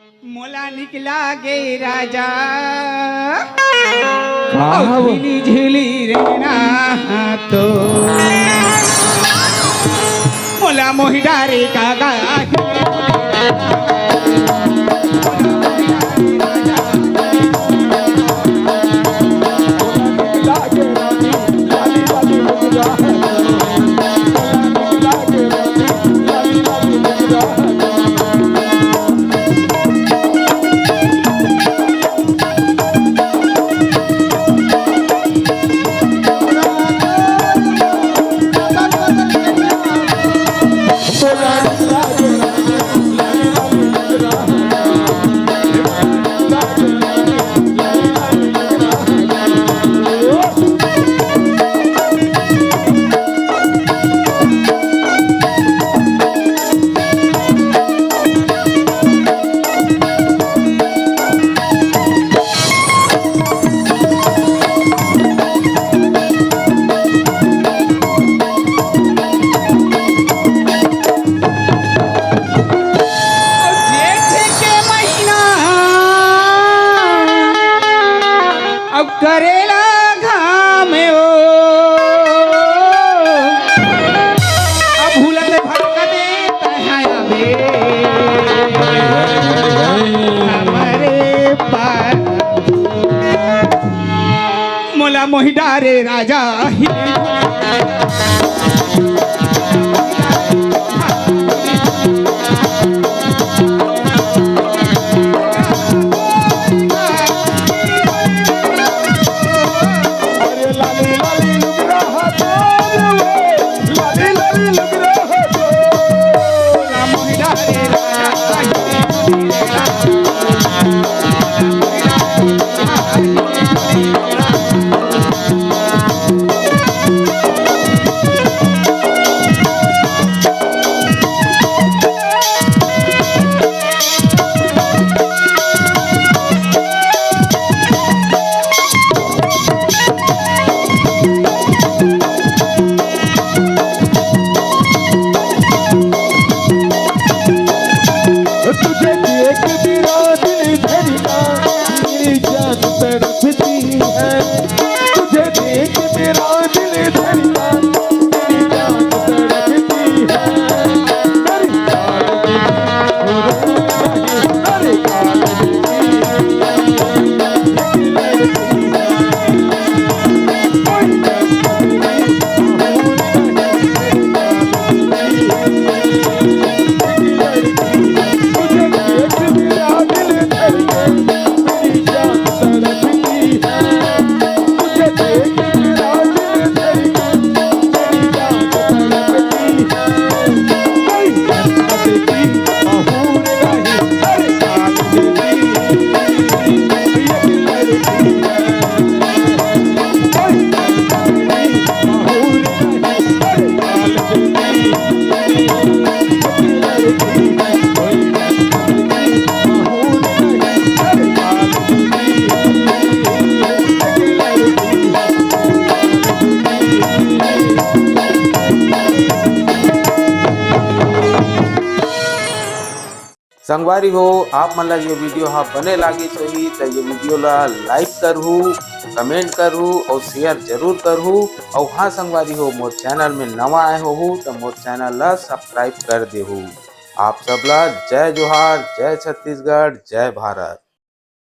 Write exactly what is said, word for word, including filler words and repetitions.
मोला निकला गे राजा, का अउ हव? झिली झिली रेना तो मोला मोहि डारे का गा। जेठ के महीना अब करेला घाम ओ, अब भूलत भटकते तहाया बे। हमरे पार मोला मोहि डारे राजा ही। तुझे देख मेरा दिल धड़का, मेरी जान तड़पती है। तुझे देख मेरा दिल धड़का, मेरी जान तड़पती है। मेरी जान तेरी, मेरी जान तेरी। संगवारी हो, आप मन ला ये video हा बने लागिस होही, त ये video ला like करहू, comment करहू अउ share जरूर करहू। अउ हाँ संगवारी हो, मोर channel में नवा आए होहू, त मोर channel ला subscribe कर देहू। आप सब ला जय जोहार, जय छत्तीसगढ़, जय भारत।